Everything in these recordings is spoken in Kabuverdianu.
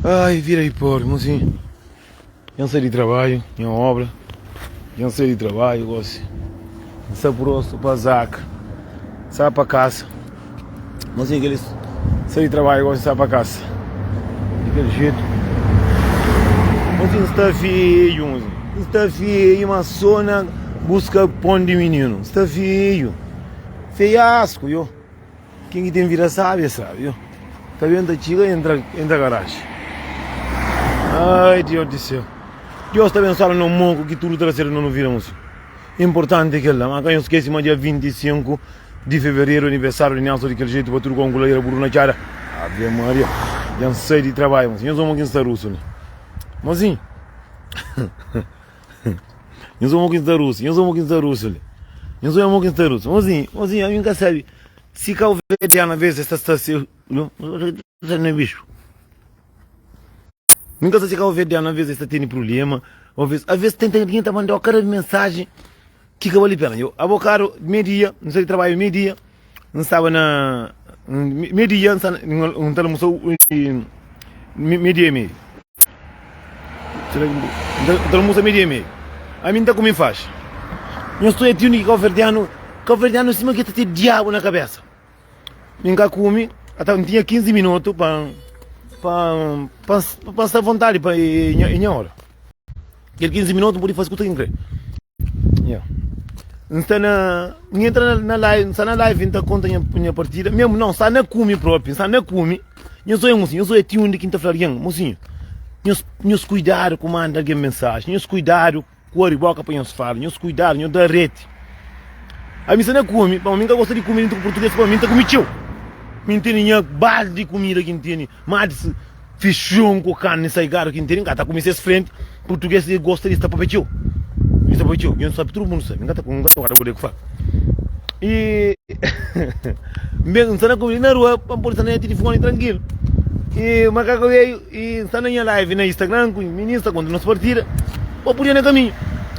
Ai, vida di pobre, mozinho. Dja N sai di trabadju, nha obra. Dja N sai di trabadju gosi. N sta prostu pa zaka. Sa pa kasa. Mozinho kel sai di trabadju gosi sa pa kasa. Di kel jetu. Mozinho N sta feju, mozinho. N sta feju, ma so na buska pon di mininu. N sta feju. Feiasku, yo. Ken ki ten vida sabi é sabi yo. Ta ben ta txiga entra entra garaji. Ai Dios di seu. Dios ta abensuadu no mon ku ki tudu ta da sertu na no vida mosi. Importanti é kel la. Ma ka nhos skese ma dia 25 di fevereru aniversariu di Nelson di kel jetu pa tudu konku ladeira buru na txada. Ave Maria. Dja N sai di trabadju mosi. Nhos omo ki N sta rusu li. Mosinhu. Nhos omo ki N sta rusu. Nhos omo ki N sta rusu li. Nhos omo ki N sta rusu. Mosinhu, mosinhu, ami N ka sabi. Si kauverdianu aves es ta sta se na bixu. Mi ka sa si kauverdianu aves es ta tene prublema, aves aves ten algin ta mandau kada mensajen ki ka bali pena. Yo abokadu meio dia, N sai di trabadju meio dia, N staba na meio dia N sta N ta almusa meio dia e meio. N ta almusa meio dia e meio. Ami N ta kume faxi. Nhos ta oja ti undi ki kauverdianu Kauverdianu sima ki ta ten diabu na kabesa. Mi N ka kume, ata N tinha 15 minutu pa pa pa pa sta vontadi pa e nha ora. Kel 15 minutu N pudi fasi kusa ki N kre. Yeah. N sta na N entra na, na live, N sta na live N ta konta nha, nha partida. Mesmu não, N sta na kume propi, N sta na kume. Nhos oia mosinhu, nhos oia ti undi ki N ta fla algen, mosinhu, nhos nhos kuidadu ku manda algen mensaji, nhos kuidadu Ku ari boka pa nhos fala, nhos kuidadu, nhos da reti. Ami sta na kume, pamodi mi ka gosta di kume dintu ku purtuges, pamodi mi ta kume txeu. Mi N tene nha baldi di kumida ki N tene, ma di fixon ku karni saigadu ki N tene, N ka ta kume ses frenti. Purtuges e gosta di sta papia txeu, di sta papia txeu. Nhos sabe, tudu mundu sabe, N ka ta N ka ta guarda kuze ku fala. I N ben, N sta na kume li na rua pa N pode sta na nha tilifoni trankilu. I makaku veio. I N sta na nha live na Instagram ku minis ta konta nos partida pa podia na kaminhu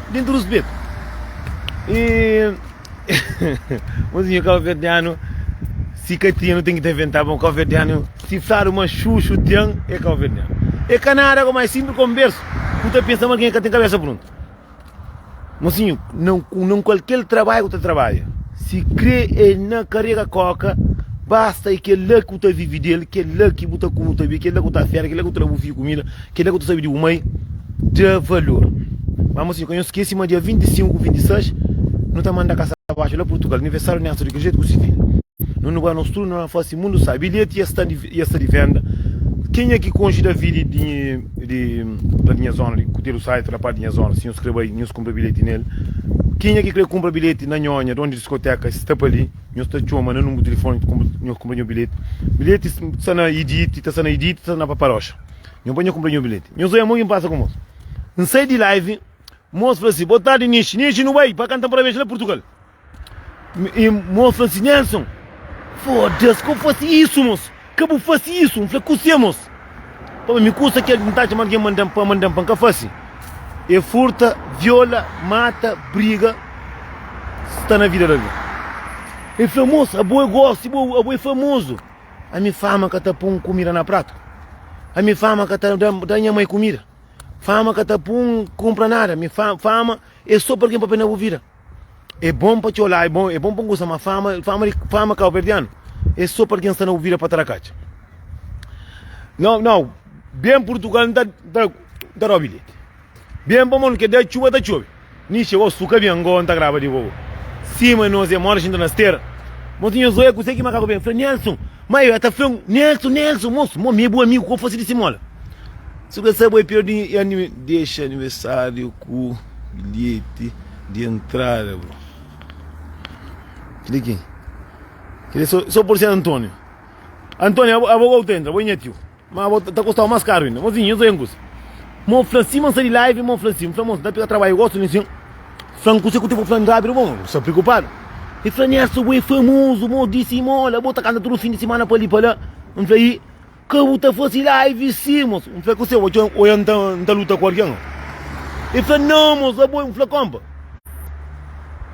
dentu ruspetu I mozinho kauverdianu si ka tinha nu ten ki ta inventa ma kauverdianu si fladu ma xuxu ten é kauverdianu é ka nada ku mas simpli konbersu ku ta pensa ma algen ka ten kabesa prontu. Mosinhu, na na kualker trabadju ku ta trabadja, si kre e na karega koka, basta e kel-la ki bu ta vive del, kel-la ki bu ta kume, bu ta bebe, kel-la ki bu ta fera, kel-la ki bu ta da bu fidju kumida, kel-la ki bu ta sabe di bu mai, da valor. Ma mosinhu, ka nhos skese ma dia 25 ku 26 nu ta manda kasa baxu la Purtugal, aniversariu Nelson di kel jetu ku si fidju. Nu nu bai nos tudu nu na fasi mundu sabi. Bilheti ya sta ya sta di venda. Kenha ki konxe Davidi di di la di nha zona di Kutelu Saito la parti di nha zona si nhos kre bai nhos kunpra bilheti nel. Kenha ki kre kunpra bilheti na Nhonha dondi diskoteka sta pa li nhos ta txoma na numeru di tilifoni nhos kunpra nho bilheti. Bilheti sta na Iditi ta sta na Iditi ta sta na Paparoxa. Nho bai nho kunpra nho bilheti. Nhos oia mo ki N pasa ku mos. N sai di live mos fla si, Bo tardi Nixi. Nixi nu bai pa kanta parabens la Purtugal. I mos fla si, Nelson, foda-s, ka bu fase isu, mos, ka bu fase isu. N fla, Kusé, mos? Pabia mi kusa ki N ta atxa ma algen manda-m pa manda-m pa N ka fase é furta, viola, mata, briga, sta na vida di algen. El fla, Mos, abo é gosi, abo é famozu. Ami fama ka ta pô-m kumida na pratu. Ami fama ka ta da nha mai kumida. Fama ka ta pô-m kunpra nada. Mi fama é sô pa algen papia na bu vida. É bom pa txola, é bom, é bom pa gosta, ma fama, fama di, fama cabo-verdiano é só pa algen sta na bu vida pa tarakatxa. Não, não, bem Portugal n ta, ta, ta dau bilhete. Bem pamodi ke da txuba ta txobe. Ni txeu oh suka bem go n ta graba di bo. Sima nos é mora xinta na stera. Mosinho zoia kuse ki makaku bem fla Nelson, ma eu ta fla Nelson, Nelson, moço, mo mi é bu amigo ko fasi di simola. Su ka sabe bo é pior di dexa aniversário ku bilhete. Di entrada bro. Kili ki? Kili so, so por ser Antonio. Antonio, abo, abo gou ta entra, bo é nha tio. Ma abo ta costau mais caro ainda. Mozinho, eu sou engus. Mo fla si, mo sa di live, mo fla si. Mo fla, mo ta pega trabalho, gosto nisso. Fla kuse ku te fla rápido, bom, sta preocupado. E fla, Nelson, bo é famoso, mo disse, mo, bo ta canta todo fim de semana pa ali pa lá. Mo fla, e Ka bu ta fase live si mos. N fla kuse bo txon oia N ta luta ku algen? El fla nau mos abo N fla konpa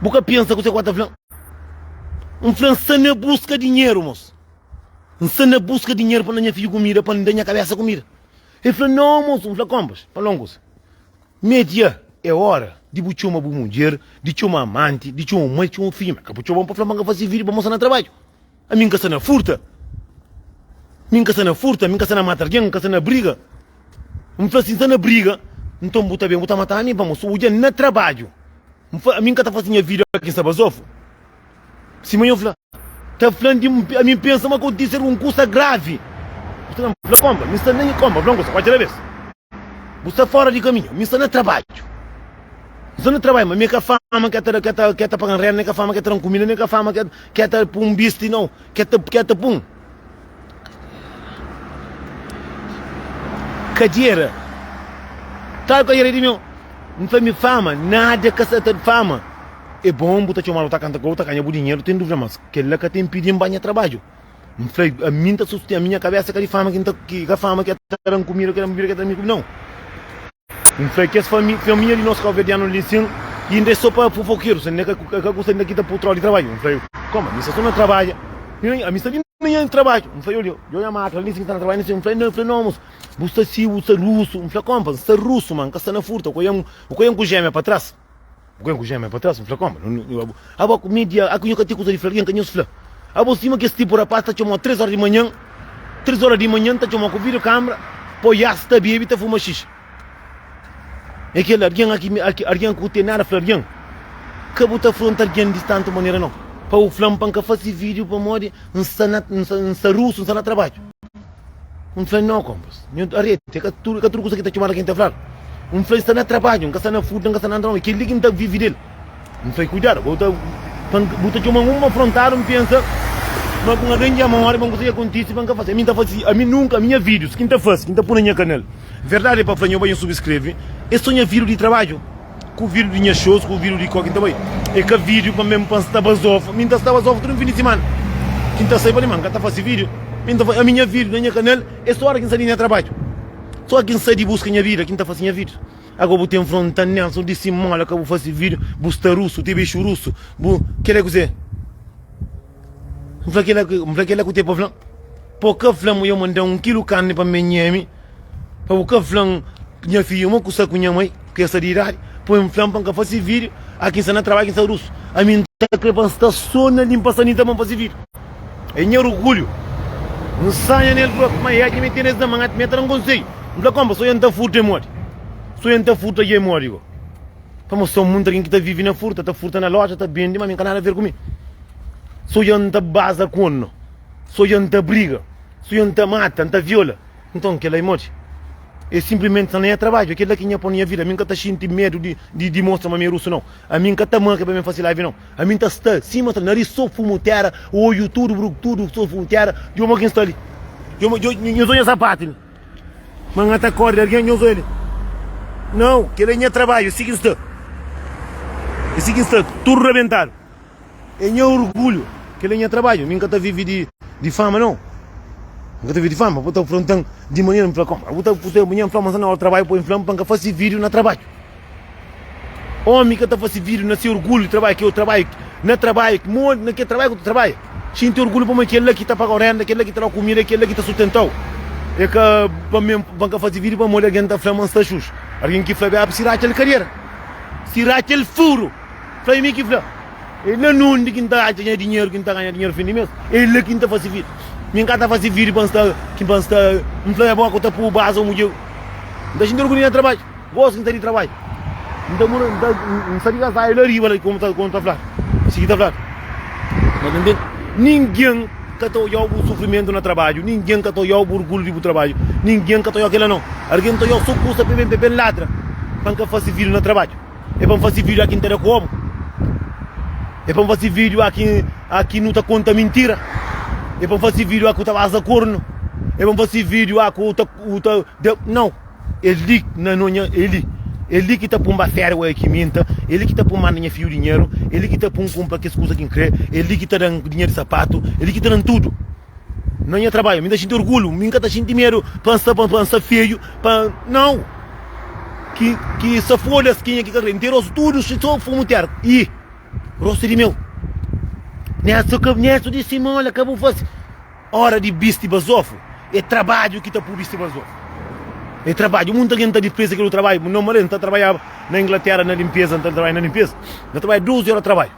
bu ka pensa kuse ku ta fla N fla N sta na buska dinheru mos N sta na buska dinheru pa N da nha fidju kumida pa N da nha kabesa kumida. El fla, Nau, mosu. N fla, Konpas, pa longus. Media é ora di bu txoma bu mudjer, di txoma amanti, di txoma mai, di txoma fidju. Ma ka bu txoma-m pa fla ma N ka fase vídiu pa mostra na trabadju. Ami N ka sta na furta. Mi N ka sta na furta, mi N ka sta na mata algen, N ka sta na briga. N fla si N sta na briga, nton bu ta ben bu ta mata ami pamodi so odja-m na trabadju. N fla, ami N ka ta fase nha vídiu aki N sta bazofu. Sima nho fla, ta fla-m di ami N pensa ma kontise algun kusa gravi. Bu sta na fla konpa, mi sta na nha konpa, fla un kusa, odja la bes. Bu sta fora di kaminhu, mi sta na trabadju. N sta na trabadju, ma mi é ka fama ke ta ke ta ke ta paga-m renda, mi é ka fama ke ta da-m kumida, mi é ka fama ke ke ta pun bisti, nau, ke ta ke ta pun kadiera. Tal kadiera di meu, N fla mi fama, nada ka sa ta fama. É bon bu ta txomadu, bu ta kanta ku bu ta ganha bu dinheru, ten duvida, mas kel-la ka ta inpidi-m ba nha trabadju. N fla, ami N ta sustenta minha kabesa ka di fama ki N ta, ki ka fama ki ta da-m kumida, ki ta da-m bibida, ki ta da-m nau. N fla, kes família di nos kauverdianu li sin, inda é so pa fofokerus, inda ka ka kusa inda ki ta pô tró di trabadju. N fla, koma, mi sta so na trabadja, ami sta li na nha trabadju. N fla, olha, djo nha mata li sin ki sta na trabadja, N fla, N fla, nau, mos, bu sta si, bu sta rusu. N fla, konpa, N sta rusu, ma N ka sta na furta, bu ka ku jémia pa tras. Bu ka ku jémia pa tras? N fla, Koma? Abo ku mi dia, aku nho ka ten kuza di fla, algen ka nhos fla. Abo sima kes tipu rapaz ta txoma 3 ora di manhan, 3 ora di manhan ta txoma ku video kamera, pa oias ta bebe ta fuma xixa. É kel algen aki, aki algen ku ten nada fla algen. Ka bu ta afronta algen di tantu manera nau. Pa bu fla-m pa N ka fase video pamodi N sta na, N sta, N sta rusu, N sta na trabadju. N fla, Nau, konpas, nhu arete, é ka tudu, é ka tudu kusa ki ta txomadu ki N ta fladu. N fla, N sta na trabadju, N ka sta na furta, N ka sta na nada, kel-li ki N ta vive del. N fla, Kuidadu, bu ta, bu ta txoma-m un afrontadu, N pensa ma ku un algen dja móre, ma un kusa dja kontise pa N ka fase. Ami N ta fase, ami nunka, ami nha vídius ki N ta fase, ki N ta pui na nha kanal, verdadi é pa fla, nho bai nho subskreve, é so nha vídiu di trabadju, ku vídiu di nha shows, ku vídiu di ko ki N ta bai. É ka vídiu pa mesmu pa N sta bazofa, mi N ta sta bazofa tudu fin di simana ki N ta sai pa li, ma N ka ta fase vídiu. Mi N ta fase, ami nha vídiu na nha kanal é so ora ki N sta di nha trabadju. Só ki N sai di buska nha vida ki N ta fase nha vídiu. Ago bu ten fronta Nelson di simola ka bu fase vídiu, bu sta rusu, ti bixu rusu, bu kel é kuzê? N fla kel N fla kel ku ten pa fla-m. Po ka fla-m yo manda-m un kilu karni pa N ben nheme, pa bu ka fla-m nha fidju ma ku sta ku nha mai, ku es sta di idadi, po N fla-m pa N ka fase vídiu, aki N sta na trabadju ki N sta rusu. Ami N ta kre pa N sta so na limpa sanita pa N fase vídiu. É nha orgulhu. N sanha nel propi, ma e mi tene es na man, mi ta dan konselhu. N fla, Konpa, so N ta furta e modi. So N ta furta dja e modi go. Pamodi so munta algen ki ta vive na furta, ta furta na loja, ta bende, ma mi ka nada ver ku mi. So N ta baza kornu, so N ta briga, so N ta mata, N ta viola. Nton, kel-la é modi? É sinplismenti sta na nha trabadju, é kel-la ki nha pô na nha vida. Ami N ka ta xinti medu di di mostra ma mi é rusu, nau. Ami N ka ta manka pa mi fase live, nau. Ami N ta sta sima sta, naris so fumu tera, oju tudu bru tudu so fumu tera. Djobe mo ki N sta li. Djobe, djobe, nhos odja sapatu li. Ma N ka ta kori di algen, nhos odja li. Nau, kel-la é nha trabadju, é si ki N sta. É si ki N sta, tudu rabentadu. É nha orgulhu, kel-li é nha trabadju. Mi N ka ta vive di di fama, nau. N ka ta vive di fama. Bu ta afronta-m di manera, N fla, kónpra, bu ta bu ta nha fla ma N sta na óra di trabadju, poi N fla-m pa N ka fase vídiu na trabadju. Ómi ka ta fase vídiu na se orgulhu di trabadju, ki é o trabadju, na trabadju, modi, na ke trabadju ku ta trabadja. Xinti orgulhu pamodi kel-la ki ta paga-u renda, kel-la ki ta da-u kumida, kel-la ki ta sustenta-u. É ka pa mi pa N ka fase vídiu pamodi algen ta fla ma N sta xuxu. Algen ki fla, Bia, si ratxa-l kadera, si ratxa-l furu. Fla, é mi ki fla. É la nundi ki N ta atxa nha dinheru, ki N ta ganha dinheru fin di mês. É la ki N ta fase vídiu. Mi N ka ta fase vídiu pa N sta, ki pa N sta, N fla nha boka ta pui baza un mudjer. N ta xinti orgulhu di nha trabadju. Gosi ki N ta di trabadju. N ta mura, N ta, N sta di gazadju la riba la, komu ta, komu ta fladu. Si ki ta fladu. Ma ta ntende? Ningen ka ta odjau bu sufrimentu na trabadju, ningen ka ta odjau bu orgulhu di bu trabadju, ningen ka ta odjau kila nau. Algen ta odjau so kusa pa ben, pa ben ladra pa N ka fase vídiu na trabadju. É pa N fase vídiu aki N ta da kobu? É pa N fase vídiu aki aki nu ta konta mintira? É pa N fase vídiu aki u ta baza kornu? É pa N fase vídiu aki u ta u ta da Nau, é li na no nha é li É li ki ta pun ba féria oia ki minta É li ki ta pun manda nha fidju dinheru É li ki ta pun kunpra kes kuza ki N kre É li ki ta da-m dinheru di sapatu É li ki ta da-m tudu na nha trabadju Mi ta xinti orgulhu Mi N ka ta xinti medu pa N sta pa N sta feiu pa Nau! Ki ki sa fodas kenha ki ka kre N ten rostu tudu si so fumu terra Ih! Rostu di meu Nesu ka nesu di simola ka bu fase Ora di bisti bazofu É trabadju ki ta pu bisti bazofu. É trabadju, munta algen ta dispreza kel trabadju. Normal N ta trabadjaba na Inglatéra na linpeza, N ta trabadja na linpeza, N ta trabadja 12 óra trabadju.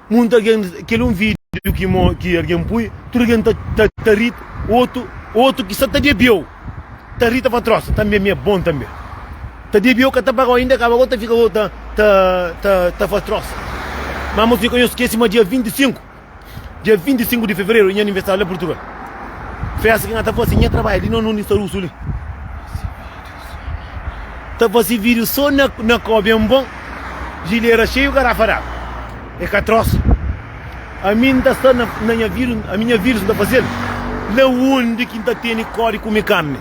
Munta algen, kel un vídiu ki mo ki algen pui, tudu algen ta ta ta ri, otu otu ki sa ta debeu ta ri ta fla trosa, tanbe mi é bon tanbe. Ta debeu ka ta pagau inda kaba go ta fika go ta ta ta ta fla trosa. Ma mos fika nhos skese ma dia 25 Dia 25 di fevereru é nha aniversáriu la Purtugal. Festa ki nha ta fase nha trabadju li na undi sta rusu li. Ta fase vídiu so na na kau ben bon, jilera xeiu garafa d'agu. É ka trosa. Ami N ta sta na na nha vídiu, ami nha vídius N ta fazel la undi ki N ta tene kó di kume karni.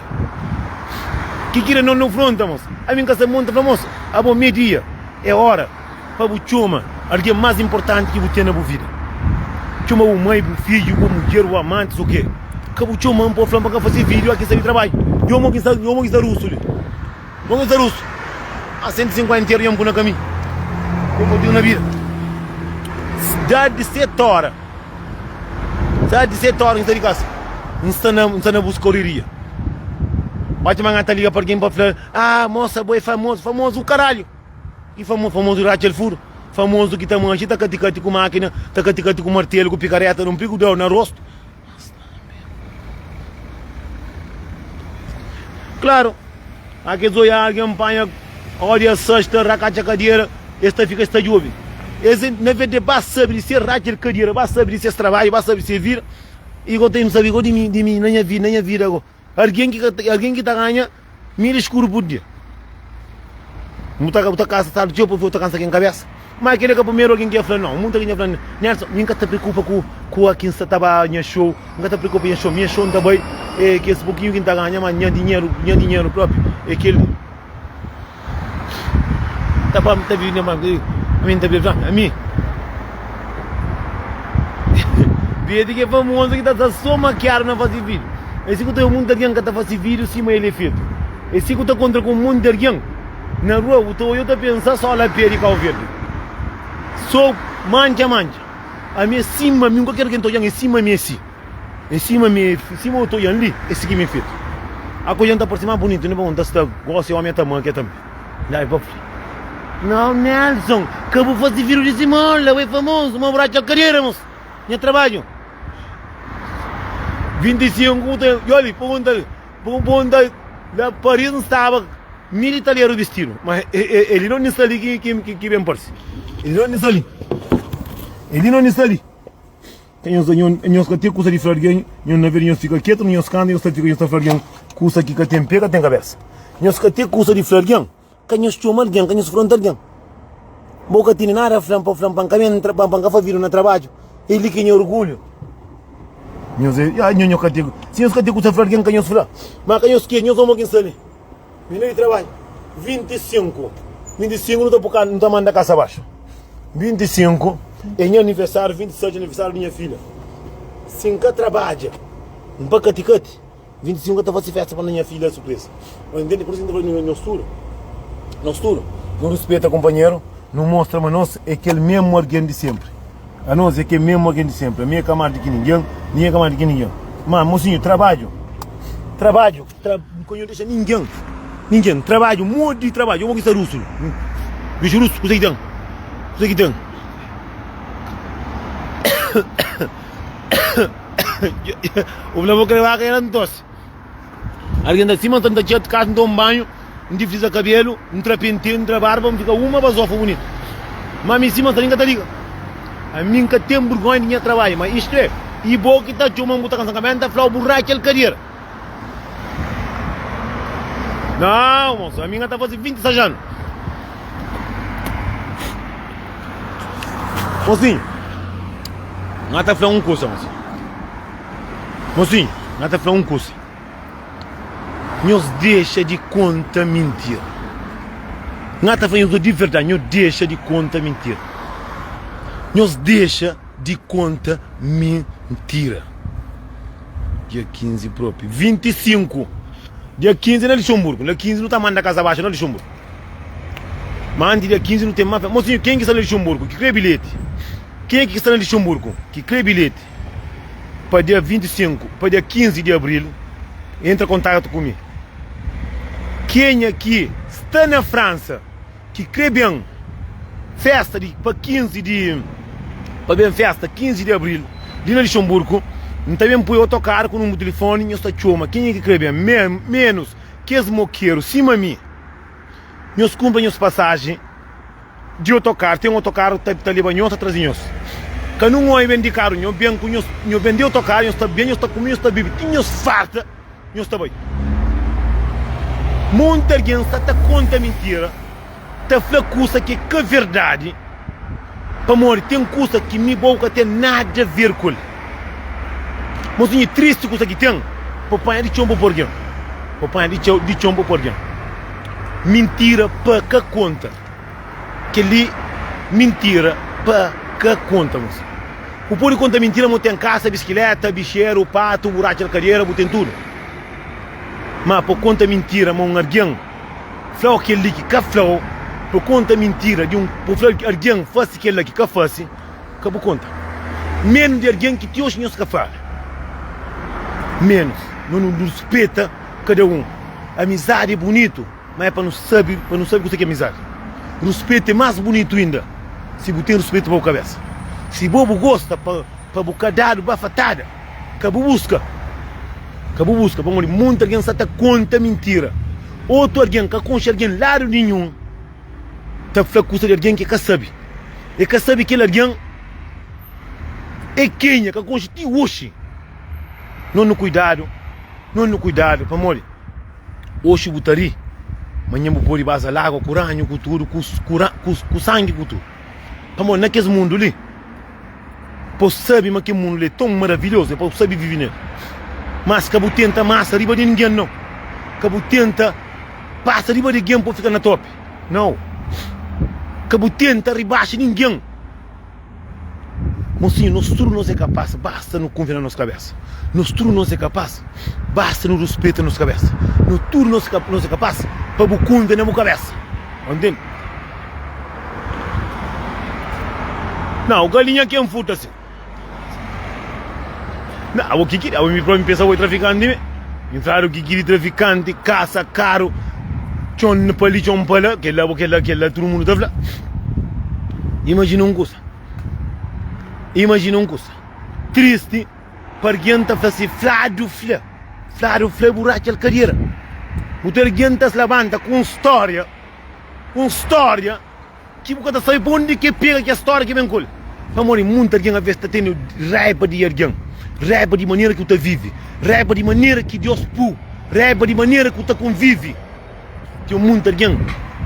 Ki kila no no fronta mos. Ami N ka sta monta fla mos, abo me dia é ora. Pa bu txoma algen más inportanti ki bu ten na bu vida. Txoma bu mai, bu fidju, bu mudjer, bu amantis o ke. Ka bu txoma-m pa bu fla-m pa N ka faze vídiu aki N sta di trabadju. Djo mo ki sta, djo mo ki sta rusu li. Mo ki sta rusu. A 150 interu dja N pui na kaminhu. Dja N pui na vida. Dá di seti óra. Dá di seti óra N sta di kasa. N sta na, N sta na buska oriria. Oca ma N ta liga pa algen pa fla, Ah, mosa, bo é famozu. Famozu o karalhu! I famozu, famozu ratxa-l furu. Famozu ki ta manxe, ta kati-kati ku mákina, ta kati-kati ku martelu, ku pikareta, na un piku dau na rostu. Klaru, a kes oia algen panha ódi asas ta rakatxa kadera, es ta fika es ta djobe. Es, na vez de ba sabe di se ratxa di kadera, ba sabe di ses trabadju, ba sabe di se vida, i go ta sabe go di mi, di mi, na nha vida, na nha vida go. Algen ki ka algen ki ta ganha mil eskuru pur dia. Bu ta bu ta kansa tardi txeu pa bu ta kansa ken kabesa. Ma kel é ka primeru algen ki ya fla nau. Munta algen ya fla Nelson, mi ka ta preokupa ku ku a ki nsta ta ba nha show, N ka ta preokupa nha show, nha show N ta bai e kes pokinhu ki N ta ganha, ma nha dinheru, nha dinheru propi é kel Ta ba ta vive ma ami ta vive ami Bedi ki é famoso ki ta sta so makiadu na fasi vídeo. É si ku ta monti algen ka ta fasi vídeo sima el é fetu. É si ku ta kontra ku monti algen na rua bu ta oja ta pensa so la pé di Kau Verdi. So mantxa mantxa. Ami é sima mi, kualker algen ta ojan é sima mi é si. É sima mi é sima bu ta ojan li é si ki mi é fetu. A kojan ta parsi más bunitu ne pa un ta sta gosi omi ta makia tanbe. Dai pa fla. Nau Nelson, ka bu fasi vídeo di Simon la, bu é famoso, ma bu ratxa kadera mos. Nha trabadju. 25 bu ta yoli, pergunta, pergunta la Paris N staba mil italianu bistidu, ma eli no ni sta li ki ki ki ben parsi. Eli no ni sta li. Eli no ni sta li. Ka nhos da nhos ka ten kusa di fla algen, nhos na vez di nhos fika ketu na nhos kanta, nhos ta fika nhos ta fla algen kusa ki ka ten pe ka ten kabesa. Nhos ka ten kusa di fla algen, ka nhos txoma algen, ka nhos fronta algen. Bo ka tene nada fla-m pa fla-m pa N ka ben pa N ka fazedu na trabadju. El li ki é nha orgulhu. Nhos é, ah, nhos ka ten, si nhos ka ten kusa fla algen ka nhos fla. Ma ka nhos skese, nhos omo ki N sta li. Mi na di trabadju 25 25 nu ta pu nu ta manda kasa baxu 25 é nha aniversário 26 aniversário di nha filha si N ka trabadja N pa kati kati 25 ka ta fasi festa pa nha filha surpresa Mas ntende por isso N ta fla nhos tudu nos tudu nu rispeta kunpanheru nu mostra ma nos é kel mesmu algen di senpri. Anos é ke mesmu algen di senpri. Ami é ka más di ki ningen, ningen é ka más di ki ningen. Má, mosinhu, trabadju, trabadju, tra, ka nho dexa ningen, ningen, trabadju, modi di trabadju, omo ki sta rusu li, bixu rusu, kuze ki ten? Kuze ki ten? Bu fla, bu kre baka era ntosi. Algen ta sima N ta txega di kasa, N toma un banhu, N difriza kabelu, N tra pentedu, N tra barba, N fika uma bazofa bunitu. Má mi sima N sta li N ka ta liga. Ami N ka ten burgonha di nha trabadju, má istu é, i bo ki ta txoma-m bu ta kansa-m kabésa, N ta fla-u bu ratxa el kadera. Nau, mosu, ami N ka ta faze 26 anu. Mosinhu, N ka ta fla un kusa, mosinhu. Mosinhu, N ta fla un kusa, nhos dexa di konta mintira. N ta fla nhos di verdadi, nhos dexa di konta mintira. Nhos dexa di konta mintira. Dia 15 propi, 25, dia 15 na Luxemburgo, na 15 nu ta manda kasa baxu na Luxemburgo. Ma anti dia 15 nu ten ma. Mosinhu, ken ki sta na Luxemburgo ki kre bilheti? Ken ki sta na Luxemburgo ki kre bilheti? Pa dia 25, pa dia 15 di abril, entra kontaktu ku mi. Kenha ki sta na Fransa ki kre ben festa di pa 15 di pa ben festa 15 di abril li na Lixonburgu, N ta ben poi otokaru ku nunbru di tilifoni, nhos ta txoma kenha ki kre ben, menus kes mokeru sima mi. Nhos kunpra nhos pasaji di otokaru, ten otokaru ta ta leba nhos ta traze nhos. Ka nun omi ben di karu, nho ben ku nhos, nho ben di otokaru, nhos ta ben, nhos ta kume, nhos ta bibi ti nhos farta, nhos ta bai. Monti algen sta ta konta mintira, ta fla kusa ki é ka verdadi, pamodi ten kusa ki mi bo ka ten nada ver ku el. Mosinhu, é tristi kusa ki ten pa panha di txon pa poi algen, pa panha di txeu di txon pa poi algen. Mintira pa ka konta. Kel-li mintira pa ka konta, mosinhu. Bu pode konta mintira ma bu ten kasa, biskileta, bixeru, patu, buratxa di kadera, bu ten tudu. Ma pa konta mintira ma un algen fla-u kel-li ki ka fla-u, pa konta mintira di un, pa fla algen fase kel-la ki ka fase, Ka bu konta. Menus di algen ki ti oji nhos ka fala. Menus. No nu ruspeta kada un. Amizadi é bunitu, ma é pa nu sabe, pa nu sabe kuse ki é amizadi. Ruspetu é mas bunitu inda si bu ten ruspetu pa bu kabesa. Si bo bu gosta pa pa bu ka dadu bafatada, ka bu buska. Ka bu buska, pamodi monti algen sa ta konta mintira. Otu algen ka konxe algen ladu ninhun. Ta fla kusa di algen ki ka sabe. E ka sabe kel algen é kenha, ka konxe ti oxi. No nu kuidadu, no nu kuidadu, pamodi oxi bu ta ri, manhan bu pode baza lagua ku ranhu ku tudu, ku ku sangi ku tudu. Pamodi na kes mundu li, pa bu sabe ma kel mundu li é ton maravilhozu, é pa bu sabe vive nel. Mas ka bu tenta masa riba di ningen, nau. Ka bu tenta. Pasa riba di gen pa bu fika na top. Nau. Ka bu tenta ribaxa ningen. Mosinhu, nos tudu nos é kapas, basta nu kunfia na nos kabesa. Nos tudu nos é kapas, basta nu ruspeta nos kabesa. Nos tudu nos nos é kapas pa bu kunfia na bu kabesa. Ô ntende? Nau, galinha ken furta si. Na, abo ki abo mi propi pensa bo é trafikanti me. Mi fladu ki kiri trafikanti, kasa, karu, txon pa li, txon pa la, kel la, kel la, kel la, tudu mundu ta fla. Imajina un kusa, imajina un kusa tristi pa algen ta fla si, fladu fla, fladu fla bu ratxa el kadera. Bu ta algen ta labanta ku un stória, un stória. Ki bu ka ta sabe pa undi ki e pega kes stória ki ben ku el. Pamodi munti algen aves ta tene raiba di algen, raiba di manera ki bu ta vive, raiba di manera ki Deus pu, raiba di manera ki bu ta konvive. Ten munti algen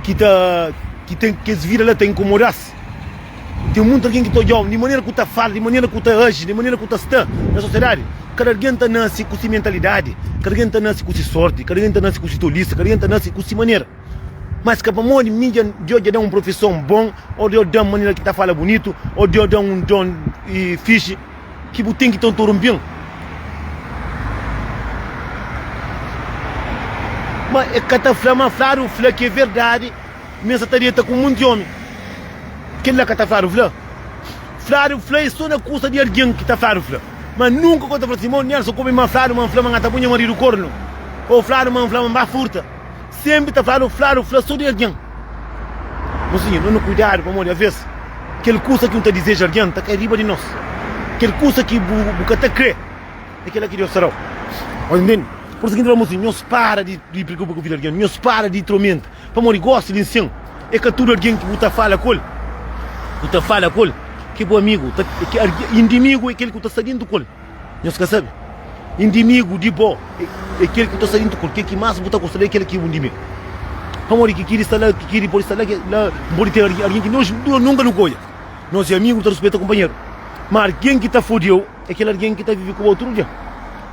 ki ta ki ten kes vida la ta inkomoda-s. Ten munti algen ki ta odja-u di manera ki bu ta fala, di manera ki bu ta aji, di manera ki bu ta sta na sosiedadi. Kada algen ta nase ku si mentalidadi, kada algen ta nase ku si sorti, kada algen ta nase ku si tolisa, kada algen ta nase ku si manera. Mas ka pamodi mi dja Deus dja da-m un profison bon, ô Deus da-m manera ki ta fala bunitu, ô Deus da-m un don fixi, ki bu ten ki ta ntorunpi-m. Ma e ka ta fla ma fladu fla ki é verdadi, mi N sa ta deta ku munti omi. Kel-la ka ta fladu fla. Fladu fla é so na kusa di algen ki ta fladu fla. Ma nunka ka ta fla si, Mo Nelson, ku mi ma fladu ma N fla ma N ka ta pui nha maridu kornu, ô fladu ma N fla ma N ba furta. Senpri ta fladu, fladu, fla so di algen. Mosinhu, no nu kuidadu pamodi aves kel kusa ki nu ta dizeja algen ta kai riba di nos. Kel kusa ki bu, bu ka ta kre é kela ki Deus ta dau. Nhos ntende? Pur isu ki N ta fla mosinhu, nhos para di, di preokupa ku vida di algen, nhos para di tromenta. Pamodi gosi li nsin é ka tudu algen ki bu ta fala ku el, bu ta fala ku el ki bu amigu. Ta, ki algen, indimigu é kel ki bu ta sta dintu ku el. Nhos ka sabe? Indimigu di bo é kel ki bu ta sta dintu ku el. Kel ki más bu ta gosta di el é kel ki é bu indimigu. Pamodi ki kiri sta la, ki kiri pode sta la, la pode ten algen ki nos nunka nu ka odja. Nos é amigu, nu ta ruspeta kunpanheru. Má algen ki ta fode-u é kel algen ki ta vive ku bo tudu dia.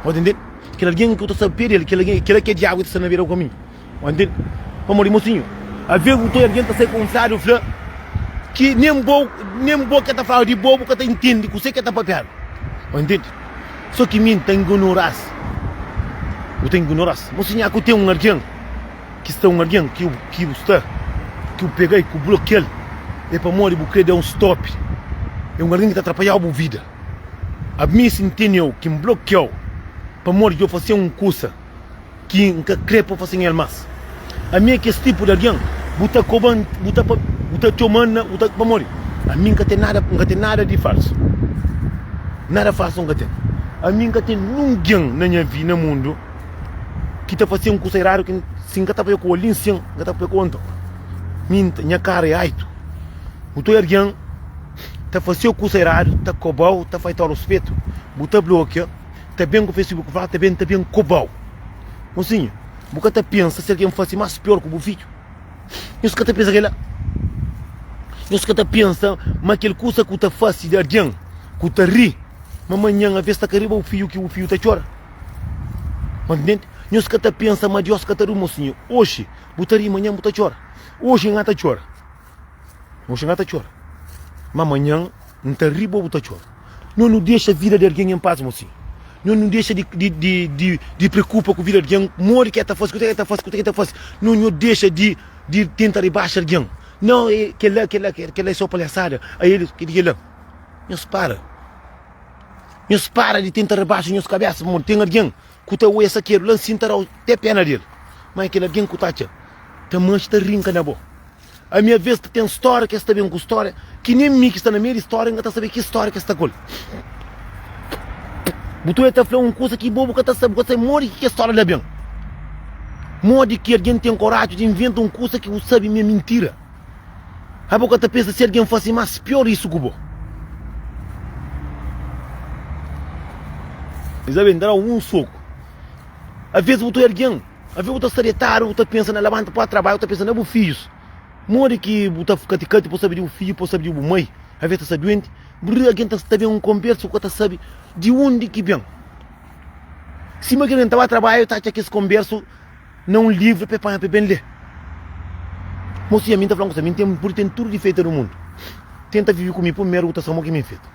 Bu ta ntende? Kel algen ki bu ta sta pé di el, kel algen, kel-la ki é diabu ki ta sta na bera bu kaminhu. Ô ntende? Pamodi, mosinhu, aves bu ta algen ta sai ku un fladu fla ki nen bo, nen bo ke ta fladu di bo, bu ka ta intende kuse ke ta papiadu. Ô ntende? So ki mi N ta ignoras. Bu ta ignoras. Mosinhu, a ku ten un algen ki sta un algen ki ki bu sta, ki bu pega i ku blokial, é pamodi bu kre da un stop. É un algen ki ta atrapalhau bu vida. Ami si N teneu ki N blokiau pamodi djo fase un kusa. Ki N ka kre pa fasen el mas. Ami é kes tipu di algen, bu ta koba-m, bu ta bu ta txoma-m na, bu ta, pamodi ami N ka ten nada, N ka ten nada di falsu. Nada falsu N ka ten. Ami N ka ten ningen na nha vi, na mundu ki ta fase un kusa eradu ki si N ka ta papia ku el li nsin, N ka ta papia ku el nton. Mi N ta, nha kara é aitu. Bu ta oja algen ta fase-u kusa eradu, ta koba-u, ta faita-u ruspetu, bu ta blokia, ta ben ku Facebook fla, ta ben, ta ben koba-u. Mosinhu. Bu ka ta pensa si algen fase más pior ku bu fidju? Nhos ka ta pensa kel-la? Nhos ka ta pensa ma kel kusa ku ta fase di algen ku ta ri, ma manhan aves ta ka riba bu fidju ki bu fidju ta txora? Ma ntende? Nhos ka ta pensa ma Dios ka ta ri? Mosinhu, oxi bu ta ri, manhan bu ta txora. Oxi N ta txora. Oxi N ta txora, ma manhan N ta ri bo bu ta txora. Nhos nu dexa vida di algen en pas, mosinhu. Nhos nu dexa di, di, di, di, di preokupa ku vida di algen, modi ki el ta fase, kuzê ki el ta fase, kuzê ki el ta fase. Nhos nu dexa di, di tenta ribaxa algen. Nau, e, kel-la, kel-la, kel-la é sô palhasada, a el, kel-la. Nhos para. Nhos para di tenta ribaxa nhos kabésa, pamodi ten algen ku ta oia sakedu la nsin ta da-u te pena di el. Má é kel algen ku ta atxa ta manxe ta rinka na bo. Ami aves ta ten stória ki es ta ben ku stória ki nen mi ki sta na meiu di stória N ka ta sabe ki stória ki es sta ku el. Bu ta oja ta fla un kuza ki bo bu ka ta sabe, bu ka sabe modi ki kes stória la ben. Modi ki algen ten koraji di inventa un kuza ki bu sabe ma é mintira. Abo ka ta pensa si algen fase más pior isu ku bo. Isabel, N ta da-u un soku. Aves bu ta oja algen. Aves bu ta sta detadu, bu ta pensa na labanta pa trabadju, bu ta pensa na bu fidjus. Modi ki bu ta fika kati-kati pa bu sabe di bu fidju, pa bu sabe di bu mai? Aves ta sta duenti, bu algen ta sta ben un konbersu, bu ka ta sabe di undi ki ben. Sima ki algen ta ba trabadju, ta atxa kes konbersu na un livru pa e panha pa e ben lé. Mosinha, mi N ta fla un kusa, mi N ten, pudi ten tudu difeitu di mundu. Tenta vive ku mi primeru, bu ta sabe mo ki mi N fetu.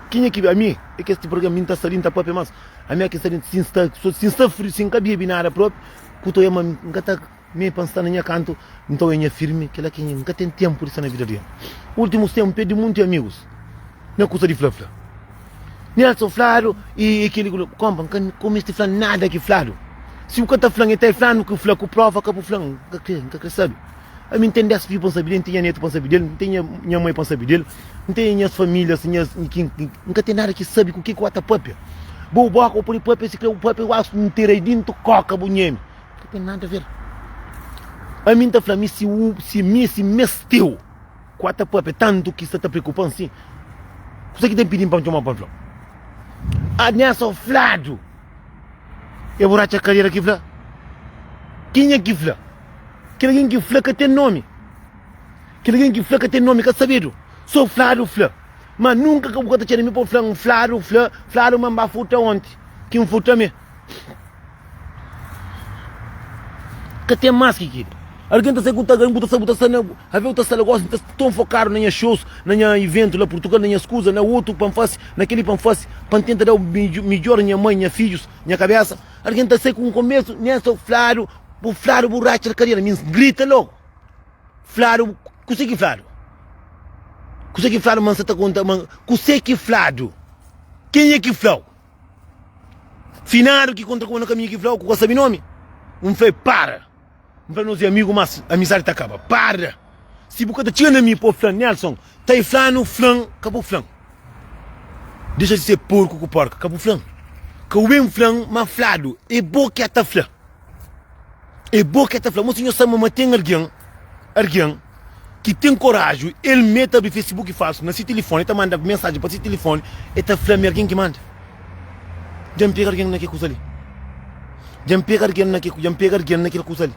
Kenha ki ami é kes tipo di algen, mi N ta sta li N ta papia mas ami é ki sta li si N sta si N sta friu si N ka bebi nada propi ku ta oia ma N ka ta mi pa N sta na nha kantu N ta oia nha firmi kila ki N ka ten tempu di sta na vida di algen. Ultimus tempu N perdi munti amigus na kusa di fla fla Nelson fladu i kili ku konpa N ka ka misti fla nada ki fladu si bu ka ta flan e ta flanu ki fla ku prova ka bu flan N ka kre N ka kre sabi. Ami N ten 10 fidju pa N sabe del, N ten nha netu pa N sabe del, N ten nha mai pa N sabe del, N ten nhas famílias, nhas ki N ka ten nada ki sabe ku ke ki bu ta papia. Bo boka bu pode papia si kre bu papia bu N tira i dintu koka bu nheme. Ka ten nada ver. Ami N ta fla mi si u si mi si mesteu ku ta papia tantu ki sta ta preokupan si, kusa ki ta pidin pa N txoma pa N fla? A nessa fladu e bu ratxa kadera ki fla? Kenha ki fla? Kel algen ki fla ka ten nómi. Kel algen ki fla ka ten nómi, ka sabedu. Sô fladu fla. Má nunka ka bu ka ta txeda mi pa bu fla-m fladu fla, fladu ma N ba furta onti, ki N furta mê. Ka ten más ki kel. Algen ta sai ku ta bu ta sta bu ta sta na avé bu ta sta la gósi N ta ton fokadu na nha shows, na nha iventu la Purtugal, na nhas kuza, na otu pa N fase, na kel-li pa N fase, pa N tenta da midjór nha mai, nha fidjus, nha kabésa. Algen ta sai ku un konbersu, nen so fladu, bu fladu bu ratxa kadera, mi grita logu. Fladu, kuse ki fladu? Kuse ki fladu ma N sa ta konta ma kuse ki fladu? Kenha ki flau? Finadu ki kontra ku bo na kaminhu ki flau ku ka sabi nomi? N fla-i para. N fla nos é amigu mas amizadi ta kaba. Para! Si bu ka ta txiga na mi pa bu fla Nelson ta i flanu flan ka bu flan. Dexa di ser porku ku porka ka bu flan. Ka bu ben flan ma fladu é bo ki ta fla. É bo ki ta fla. Mo si nhos sabe ma ten algen algen ki ten koraju el me ta abri facebook falsu na si tilifoni el ta manda mensajen pa si tilifoni el ta fla ma é algen ki manda. Dja N pega algen na kel kuza li. Dja N pega algen na kel, dja N pega algen na kel kuza li.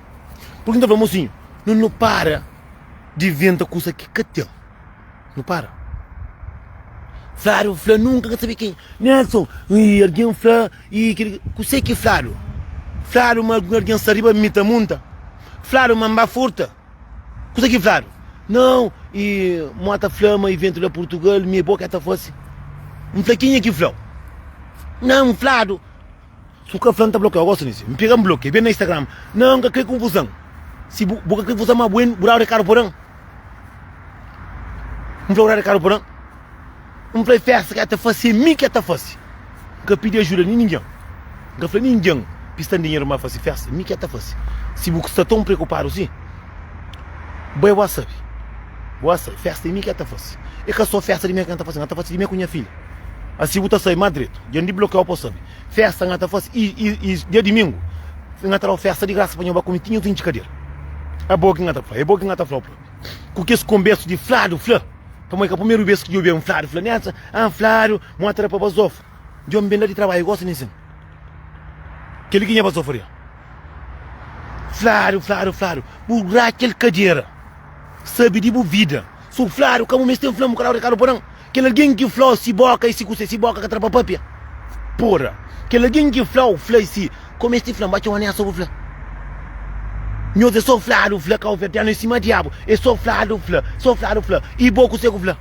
Pur ki N ta fla, mosinhu, nu nu para di inventa kuza ki ka ten. Nu para. Fladu fla nunka ka sabe ken. Nelson, i algen fla, i kel, kuse ki fladu? Fladu ma algen sta riba mi ta munta. Fladu ma N ba furta. Kusa ki fladu? Não, e mo ta fla ma evento la Portugal mi é bo ke ta fase. N fla kenha ki flau? Não, fladu. Su ka fla N ta blokiau gosta nisi. N pega N blokia, ben na Instagram. Não, N ka kre konfusão. Si bu, bu ka kre konfusão ma bu en, bu dau rekadu pa dan. N fla bu dau rekadu pa dan. N fla festa ke ta fase é mi ke ta fase. N ka pidi ajuda ni ningen. N ka fla ningen. Pista-m dinheru ma fase festa, mi ki ta fase. Si bu sta ton preokupadu si, bai bu sabe. Bu sabe, festa é mi ki ta fase. É ka so festa di mi ki N ta fase, N ta fase di mi ku nha filha. Asi bu ta sabe más dretu. Dja N di blokiau pa bu sabe. Festa N ta fase i, i, i dia dimingu N ta dau festa di grasa pa nho ba kume ti nho ta intxi kadera. Abo ki N ta fla, é bo ki N ta fla-u propi. Ku kes konbersu di fladu fla, pamodi é ka primeru bes ki dja obi-m fladu fla, Nelson, ah fladu, mostra pa bazofa. Dja N ben la di trabadju gosi nen sin. Kel-li ki nha pastor faria. Fladu, fladu, fladu. Bu ratxa el kadera. Sabe di bu vida. Su fladu, ka bu meste fla-m, bu ka da-u rekadu pa da-m. Kel algen ki fla-u si boka i si kuse, si boka ka tra pa papia. Pora. Kel algen ki fla-u, fla i si. Ka bu meste fla-m, ba txoma Nessa bu fla. Nhos é so fladu fla, kauverdianu é sima diabu. É so fladu fla, so fladu fla. I bo kuse ku fla?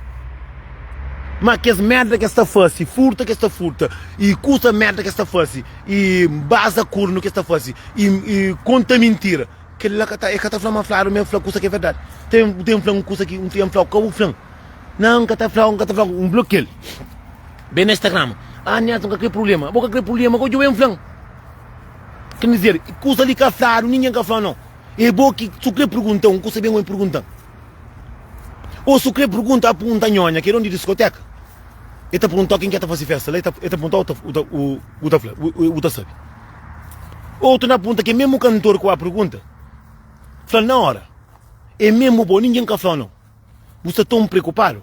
Ma kes merda ki es ta fase, furta ki es ta furta, i kusa merda ki es ta fase, i baza kornu ki es ta fase, i konta mintira, kel la ka ta, e ka ta fla ma fladu ma e fla kusa ki é verdadi. Ten, ten fla un kusa ki un ten fla-u, ka bu fla-m. Nan, N ka ta fla-u, N ka ta fla-u. N blokia-l. Ben na Instagram, Ah, Nelson, N ka kre prubléma. Bo ka kre prubléma, ka djobe-m fla-m. Ker dizer, kusa li ka fladu, ningen ka fla-u nau. É bo ki, si bu kre pergunta-m un kusa, ben oi pergunta-m. Ô su krê pergunta, a pergunta nhonha ki é don di diskoteka. El ta perguntau ken ki ta fase festa la, el ta perguntau, u ta fla, u ta sabe. Otu na pergunta ki é mesmu kantor ki bu pergunta, fla-l na ora, é mesmu bo, ningen ka fla-u nau. Bu sta ton preokupadu.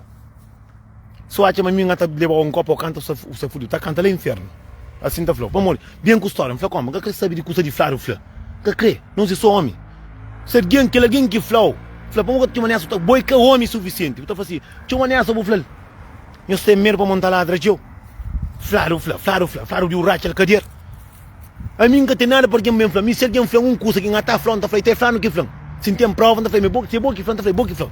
So atxa ma mi N ta leba-u un kopu, kanta bu sta fudidu, ta kanta la infernu. Asin N ta fla-u, pamodi ben ku stória. N fla, Koma, N ka krê sabe di kusa di fladu fla. N ka krê, nos é so omi. Si algen, kel algen ki fla-u, fla, Pamodi ka ta txoma Nelson? Bo é ka omi sufisienti. Bu ta fla si, Txoma Nelson, bu fla-l, Nhos ten medu pamodi N ta ladra txeu. Fladu fla, fladu fla, fladu di un ratxa-l kader. Ami N ka ten nada pa algen ben fla. Mi si algen fla-m un kusa ki N ka ta fla-u, N ta fla, I ta é flanu ki fla-m. Si N ten prova, N ta fla, Ma si é bo ki fla-m, N ta fla, É bo ki fla-m.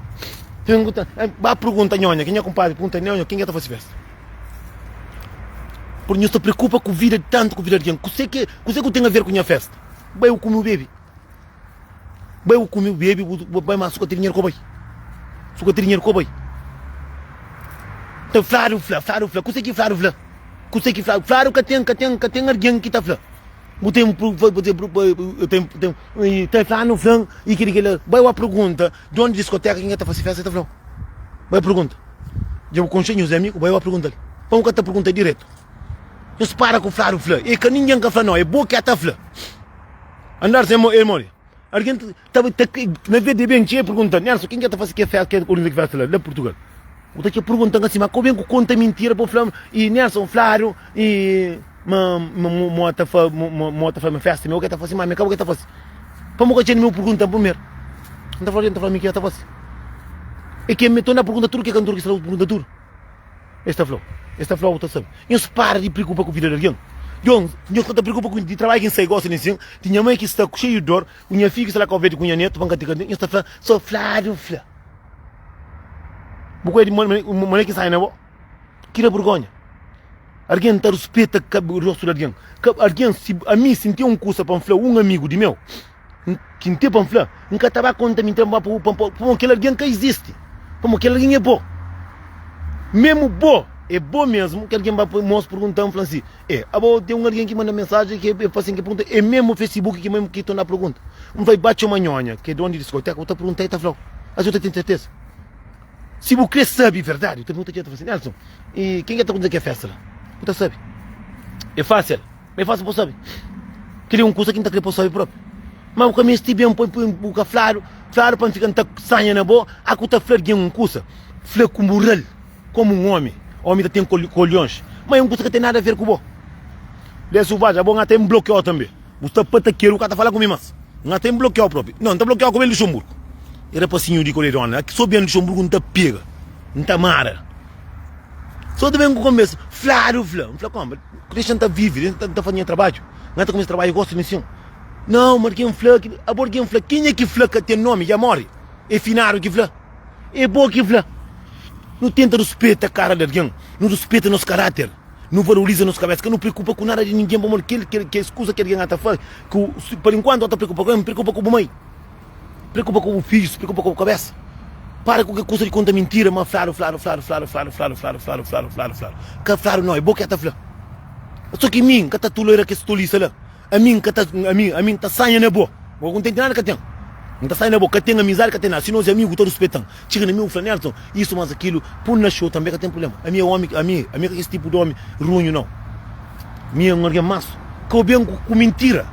Ba pergunta nhonha, ki nha kunpadri pergunta nhonha, ken ki ta fase festa? Pur nhos ta preokupa ku vida tantu ku vida di algen. Kuse ki, kuse ku ten aver ku nha festa? Bai bu kume bu bebe. Bai bu kume bu bebe, bu bai ma su ka ten dinheru ko bai. Su ka ten dinheru ko bai. Ta fladu fla, fladu fla, kuse ki fladu fla? Kuse ki fladu? Fladu ka ten, ka ten, ka ten algen ki ta fla. Bu ten ten ten ta flanu flan i kili kila. Bai ba pergunta donu di diskoteka ken ki ta fasi festa, el ta flau. Bai pergunta. Dja bu konxe nhos amigu, bai ba pergunta-l. Pamodi bu ka ta pergunta diretu? Nhos para ku fladu fla. E ka ningen ka fla no, e bo ki ta fla. Andar sem el mori. Algen ta ta na vez di ben txê pergunta, Nelson, ken ki ta fasi ke festa, ke organiza ke festa la, la Portugal? Bu ta txê pergunta asi, ma ko ben ku konta mintira pa fla e Nelson fladu e ma ma mo ta fa mo ta fa ma festa mi o ke ta fasi, ma mi ka bo ke ta fasi. Pamo ka txê mi pergunta primeru. N ta fla, N ta fla mi ke ta fasi. E ke mi torna pergunta tudu ke kantor ki sta la, pergunta tudu. Es ta fla-u, es ta fla-u, bu ta sabe. Nhos para di preokupa ku vida di algen. Djon, nhos ka ta preokupa ku di trabadju ki N sai gosi nen sin, di nha mai ki sta xeiu di dor, ku nha fidju ki sta la Kau Verdi ku nha netu pa N ka ten ka nhos ta fla, so fladu fla. Bu koi di manera ki N sai na bo? Ki da burgonha. Algen ta ruspeta rostu di algen. Ka algen, si ami, si N ten un kusa pa N fla un amigu di meu, Ki N ten pa N fla, N ka ta ba konta mintira pa bu, pamodi kel algen ka izisti, pamodi kel algen é bo. Memu bo é bo mesmu, kel algen ba mos pergunta-m, fla-m si, E, abo ten un algen ki manda mensajen ki e fla-m ki pergunta, é memu Facebook ki memu ki torna pergunta? N fla, ba txoma nhonha, ki é donu di diskoteka, bu ta pergunta, el ta fla-u. Asi bu ta ten serteza. Si bu kre sabe verdadi, bu ta pergunta txeu, ta fla si, Nelson, i ken ki ta konta kel festa la? Bu ta sabe. É fásil. Ma é fásil pa bu sabe. Kel-li é un kuza ki N ta krê pa bu sabe própi. Ma bu ka meste ben poi bu ka fladu, fladu pa N fika N ta sanha na bo. A ku ta fla algen un kuza, fla ku mural, komu un ómi. Ómi ta ten kolhons. Ma é un kuza ka ten nada a ver ku bo. Lé Suvaja, abo N ata N blokiau tanbe. Bu sta patakeru, bu ka ta fala ku mi mas. N ata N blokiau própi. Nau, N ta blokiau ku ben Luxemburgu. E rapasinhu di Koledona, so ben Luxemburgu N ta pega, N ta mara. So ta ben ku konbersa, fladu fla, N fla konba, dexa N ta vive, dexa N ta faze nha trabadju, N ta kumesa trabadju gosi mi sin. Nau, ma algen fla, abo algen fla, kenha ki fla ka ten nomi, dja mori, é finadu ki fla, é bo ki fla. Nu tenta ruspeta kara di algen, nu ruspeta nos karater, nu valoriza nos kabesa, ka nu preokupa ku nada di ningen pamodi kel kel kes kuza ki algen ata fla, ku pa inkuantu ata preokupa ku el, preokupa ku bu mai. Preokupa ku bu fidjus, preokupa ku bu kabesa. Para ku ke kusa di konta mintira, ma fladu, fladu, fladu, fladu, fladu, fladu, fladu, fladu, fladu, fladu, fladu. Ka fladu nau, é bo ki ta fla. So ki mi, N ka ta tolera kes tolisa la. Ami N ka ta, ami, ami N ta sanha na bo. Bo ka kontenti nada ka ten. N ta sanha na bo, ka ten amizadi, ka ten nada. Si nos é amigu, ta ruspeta-m. Txiga na mi, bu fla, Nelson, isu mas akilu, pun na xou tanbe ka ten prublema. Ami é omi, ami, ami é ka kes tipu di omi runhu, nau. Mi é un algen mansu. Ka bu ben ku mintira.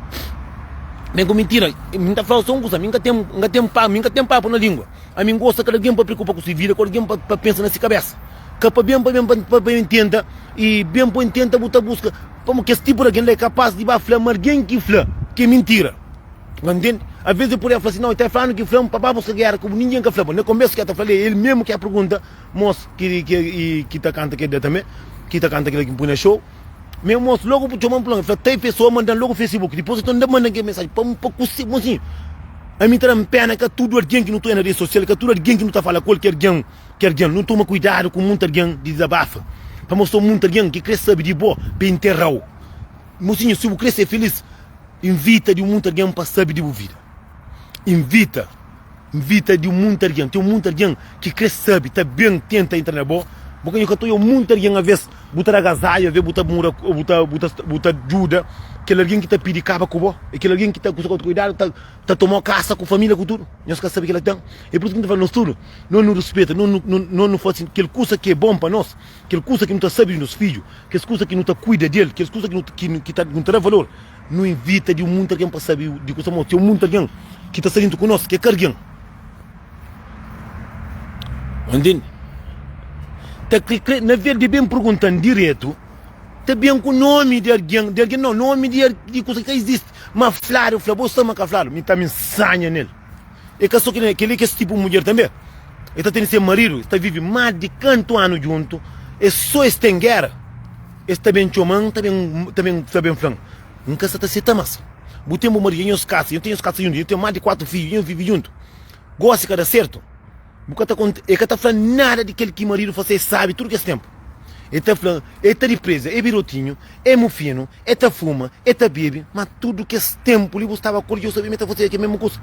Ben ku mintira. N ta fla-u so un kusa, mi N ka ten, N ka ten pa, mi N ka ten papu na lingua. Ami N gosta kada algen pa preokupa ku si vida, kada algen pa pensa na si kabesa. Ka pa ben pa ben pa ben tenta i ben pa ben tenta bu ta buska pamo kes tipu di algen la é kapas di ba fla ma algen ki fla ki é mintira. Nga ntende? Aves el podia fla si, nau, el ta flanu ki fla-m pa ba buska gera ku bu, ningen ka fla-ba. Na konbesu ki el ta fla-l é el mesmu ki a pergunta mos ki ki ki ta kanta kel dia tanbe, ki ta kanta kel ki N pui na xou. Mi mos logu bu txoma-m fla-m, el fla, tai pesoa manda-m logu facebook, dipôs el torna manda-m kel mensaji pa pa kuse, mosinhu, ami ta da-m pena ka tudu algen ki nu ta oja na redi sosial, ka tudu algen ki nu ta fala ku el ki algen ki algen. Nu toma kuidadu ku munti algen di dizabafa, pamodi sta munti algen ki kre sabe di bo pa interra-u. Mosinhu, si bu kre ser filis, invita di munti algen pa sabe di bu vida. Invita, invita di munti algen. Ten munti algen ki kre sabe, ta ben tenta entra na bo. Bu ka ta oja munti algen aves bu ta da gazadju, aves bu ta muda, bu ta, bu ta, bu ta djuda kel algen ki ta pidi kaba ku bo. E kel algen ki ta kusa ku kuidadu ta, ta tomau kasa ku familia ku tudu. Nhos ka sabe kila ten. E pur isu ki N ta fla nos tudu, no nu rispita, no nu, no nu fasi kel kusa ki é bon pa nos, kel kusa ki nu ta sabe di nos fidju, kes kusa ki nu ta kuida di el, kes kusa ki nu, ki, ki ta, nu ta da valor. Nu invita di un munti algen pa sabe di kusa mau. Ten un munti algen ki ta sta dintu ku nos, ki é ka algen. Ntende? Ta kre, kre, na vez di ben pergunta-m diretu, ta ben ku nomi di algen, di algen nau, nomi di, di kusa ki ka izisti. Ma fladu, fla, bo sta ma ka fladu, mi ta mi nsanha nel. E ka so kel-li, kel-li kes tipu mudjer tanbe. E ta tene se maridu, es ta vive más di kantu anu djuntu, e so es ten géra, es ta ben txoma-m, ta ben, ta ben, ta ben fla-m, N ka sa ta seta más. Bu ten bu maridu, dja nhos kasa, nhos ten nhos kasa djuntu, nhos ten más di kuatu fidju, nhos vive djuntu. Gósi ka da sertu, bu ka ta konta, e ka ta fla nada di kel ki maridu fase, e sabe tudu kes ténpu. E ta fla, e ta dipreza, e birotinhu, e mufinu, e ta fuma, e ta bebe, ma tudu kes ténpu li bu staba ku el, dja bu sabe ma e ta fazeba kel mésmu kuza.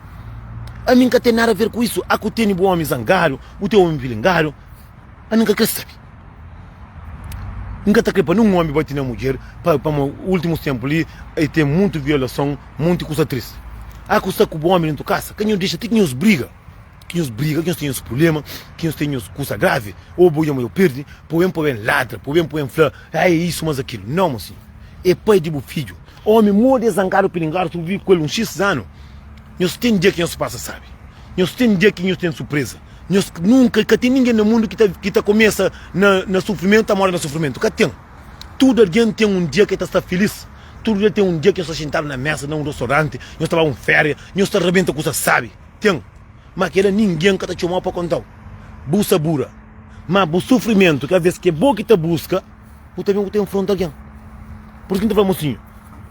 Ami N ka ten nada ver ku isu. A ku tene bu ómi zangadu, bu ten ómi pilingadu, ami N ka kre sabe. N ka ta kre pa nun ómi bati na mudjer, pa pamodi últimus ténpu li e ten mutu violason, monti kuza tristi. A ku sta ku bu ómi dentu kasa, ka nhos dexa ti ki nhos briga. Ki nhos briga, ki nhos ten nhos prubléma, ki nhos ten nhos kusa gravi, ô bo dja mo perde, po ben po ben ladra, po ben po ben fla, ah é isu mas akilu. Nau mosinhu, é pai di bu fidju. Ómi modi é zangadu pilingadu, si bu vive ku el un xis anu, nhos ten dia ki nhos pasa sabi, nhos ten dia ki nhos ten surpreza, nhos nunka, ka ten ningen na mundu ki ta ki ta kumesa na na sufrimentu ta móre na sufrimentu, ka ten. Tudu algen ten un dia ki el ta sta filis, tudu dia ten un dia ki nhos ta xintadu na mesa na un restauranti, nhos ta ba un féria, nhos ta rabenta kusa sabi. Ten, ma kela ningen ka ta txomau pa kontau bu sabura, ma bu sufrimentu ki aves ki é bo ki ta buska, bu ta ben ku ta infronta algen. Pur isu ki N ta fla, mosinhu,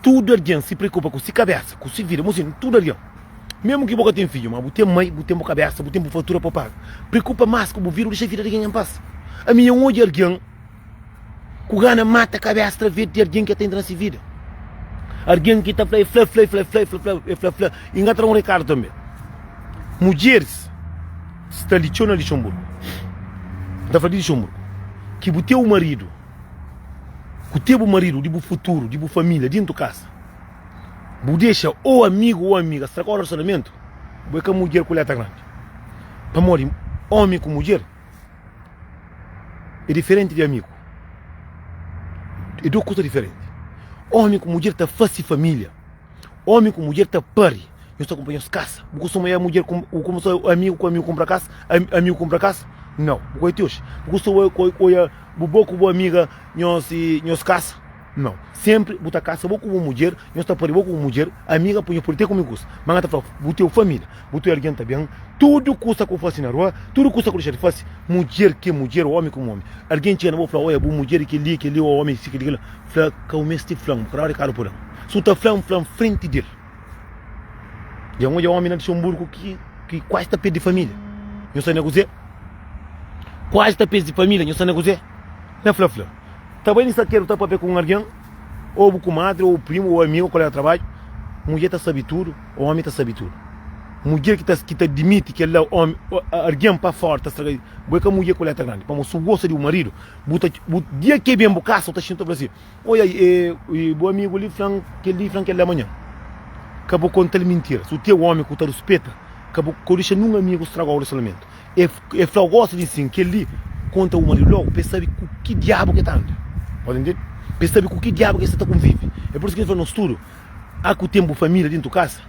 tudu algen si preokupa ku si kabesa, ku si vida, mosinhu, tudu algen, mesmu ki bo ka ten fidju, ma bu ten mai, bu ten bu kabesa, bu ten bu fatura pa paga, preokupa mas ku bu vida, bu dexa vida di algen en pas. Ami N odja algen. Ku gana mata kabesa traves di algen ki ta entra na si vida. Algen ki ta fla, e fla, fla, e fla, fla, e fla, fla, e fla, fla. I N ka tra un rekadu tanbe. Mudjeris sta li txeu na Lixonburgu. N ta fla di Lixonburgu. Ki bu ten un maridu, ku ten bu maridu di bu futuru, di bu familia dintu kasa, bu dexa o amigu o amiga straga o relasionamentu, bu é ka mudjer ku letra grandi. Pamodi omi ku mudjer. É diferenti di amigu. É du kusa diferenti. Omi ku mudjer ta fasi familia. Omi ku mudjer ta pari. Nhos ta kunpra nhos kasa. Bu kustuma oia mudjer ku bu kustuma oia amigu ku amigu kunpra kasa? Amigu kunpra kasa? Nau. Bu ka oia ti oji. Bu kustuma oia bu bo ku bu amiga nhos nhos kasa? Nau. Sempri bu ta kasa bo ku bu mudjer, nhos ta pari bo ku bu mudjer, amiga pa nhos pode te kume kusa. Ma nha ta fla, bu ten familia, bu ten algen ta ben, tudu kusa ku fasi na rua, tudu kusa ku dexa di fasi, mudjer ki mudjer, omi ku omi. Algen txiga na bo fla, oia bu mudjer e keli, e keli, o omi si keli, kila. Fla, ka bu meste fla-m, bu ka da rekadu pa da-m. Si bu ta fla-m, fla-m frenti del. Dja N odja omi na Luxemburgo ki ki kuazi ta perde familia. Nhos sta na kuzê? Kuazi ta perde familia, nhos sta na kuzê? Na fla-fla. Ta bai di sakeru ta papia ku un algen, ô bu kumadri, ô bu primu, ô amigu, ô kolega di trabadju, mudjer ta sabe tudu, ô omi ta sabe tudu. Mudjer ki ta ki ta dimiti kel la omi argen pa fora ta straga bo é ka mudjer ku letra grandi pamo su gosta di bu maridu bu ta bu dia ke ben bu kasa bu ta xinta bu ta fla si oia e bu amigu li flan kel li flan kel la manhan ka bu kontal mintira su teu omi ku ta ruspeta ka bu ka bu dexa nun amigu stragau relasionamentu e e flau gosta di sin kel li konta bu maridu logu pa e sabi ku ki diabu ke ta anda bu ta ntende pa e sabi ku ki diabu ke sta ta konvivi é pur isu ki el fla nos tudu A ku ten bu família dentu kasa?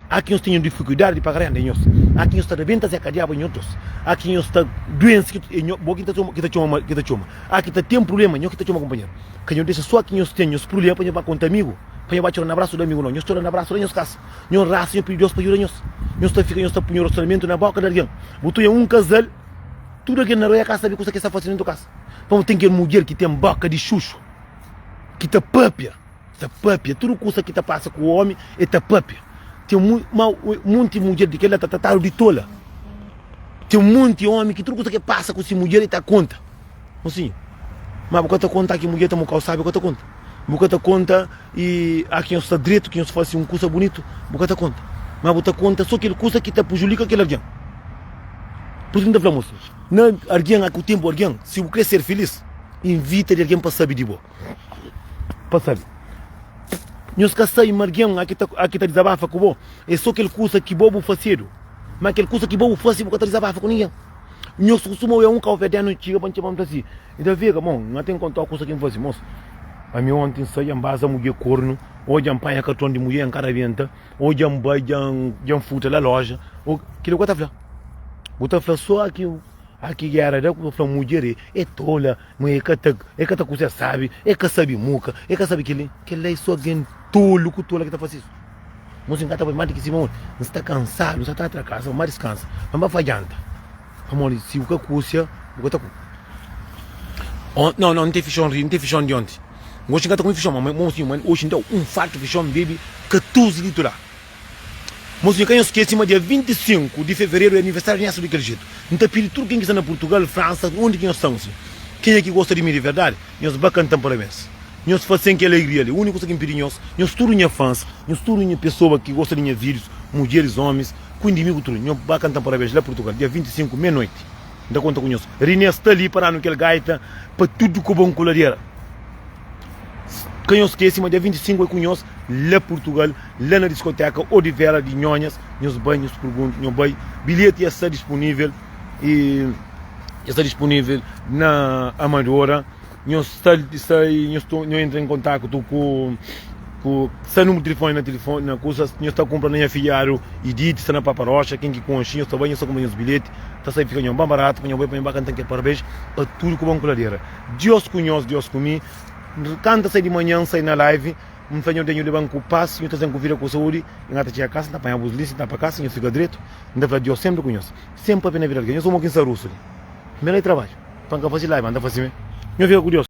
A ki nhos ten difikuldadi di paga renda é nhos? A ki nhos ta rabenta Zé Kadiabu é nhos dos? A ki nhos ta duense ki é nho bo ki ta txoma ki ta txoma ki ta txoma? A ki ta ten prubléma nho ki ta txoma kunpanheru? Ka nho dexa só ki nhos ten nhos prubléma pa nho ba konta amigu, pa nho ba txora na brasu di amigu nau. Nhos txora na brasu di nhos kasa. Nho rasa nho pidi Deus pa djuda nhos. Nhos ta fika nhos ta pui nho rasionamentu na boka di algen. Bu ta oia un kazal tudu algen na rua ka sabe kusa ki es ta fase dentu kasa. Pamodi ten kel mudjer ki ten boka di xuxu ki ta papia. Ta papia tudu kusa ki ta pasa ku omi e ta papia ten mu ma munti mudjer di kela ta tratadu di tola ten munti omi ki tudu kusa ki pasa ku si mudjer e ta konta mosinhu ma bu ka ta konta ki mudjer ta mokau sabi bu ka ta konta bu ka ta konta i a ki nhos sta dretu ki nhos fasi un kusa bunitu bu ka ta konta ma bu ta konta so kel kusa ki ta pujulika kel algen pur isu ki N ta fla mosinhu na algen a ku tenpu algen si bu kre ser filis invita di algen pa sabi di bo. Pa sabe. Nhos ka sabe ma algen a ki ta, a ki ta dizabafa ku bo é so kel kusa ki bo bu fasedu. Ma kel kusa ki bo bu fase bu ka ta dizabafa ku ningen. Nhos kustuma oia un kauverdianu txiga pa N txoma-m fla si, N ta fika, bon, N ka ten kontau kusa ki N fase, mos. Ami onti N sai dja N baza mudjer kornu, ô dja N panha karton di mudjer N ka rabenta, ô dja N bai dja N, dja N furta la loja, ô. Kila bu ka ta fla. Bu ta fla so a ki, a ki gera da ku bu fla mudjer é tola. Ma e ka ta, e ka ta kuzê sabi, e ka sabi muka, e ka sabi kel-li. Kel-la é sô algen tolu ku tola ki ta fase isu. Mosi, N ka ta bai más di ki si, pamodi N sta kansadu, N sta ta tra kasa, N ba diskansa, pa N ba fai janta. Pamodi si bu ka kúsia, bu ka ta kume. On, nau, nau, N ten fixon ri, N ten fixon di onti. Gosi N ka ta kume fixon, ma mosi, ma oxi N da un fartu fixon, N bebe 14 litru la. Mosinhu, ka nhos skese ma dia 25 di fevereru é aniversáriu di Néstor di kel jetu. N ta pidi tudu ken ki sta na Purtugal, Fransa, undi ki nhos sta, mosinhu, kenha ki gosta di mi di verdadi, nhos ba kanta-m parabéns. Nhos fase-m kel alegria li. Úniku kusa ki N pidi nhos, nhos tudu nha fans, nhos tudu nha pesoa ki gosta di nha vídius, mudjeris, ómis, ku indimigu tudu, nhos ba kanta-m parabéns la Purtugal, dia 25, meia-noiti. N ta konta ku nhos. Riné sta li pa da-nu kel gaita pa tudu kobon ku ladera. Ka nhos skese ma dia 25 é ku nhos la Purtugal, la na diskoteka Odivela di Nhonhas. Nhos bai, nhos pergunta, nhos bai. Bilheti ya sta disponível e ya sta disponível na Amadora. Nhos sta, sta nhos, nhos entra em kontaktu ku ku sta número de telefone na telefone na kusa nhos ta kumpra na nha filiadu Edith sta na Papa Rocha ken ki konxe nhos ta bai nhos ta kumpra nhos bilheti ta sai fika nhos ba baratu pa nhos bai pa nhos ba kanta kel parabéns pa tudu ku bon kuladera Dios ku nhos Dios ku mi N kanta sai di manhan N sai na live N fla Nhordés nhu leba-m ku pas nhu traze-m ku vida ku saúdi N ka ta txiga kasa N ta panha bus lisi N ta pa kasa Nhu fika dretu N ta fla Dios senpri ku nhos Sen papia na vida di algen Nhos omo ki N sta rusu li N ben la di trabadju Pa N ka fase live ma N ta fase me Nhu fika ku Dios.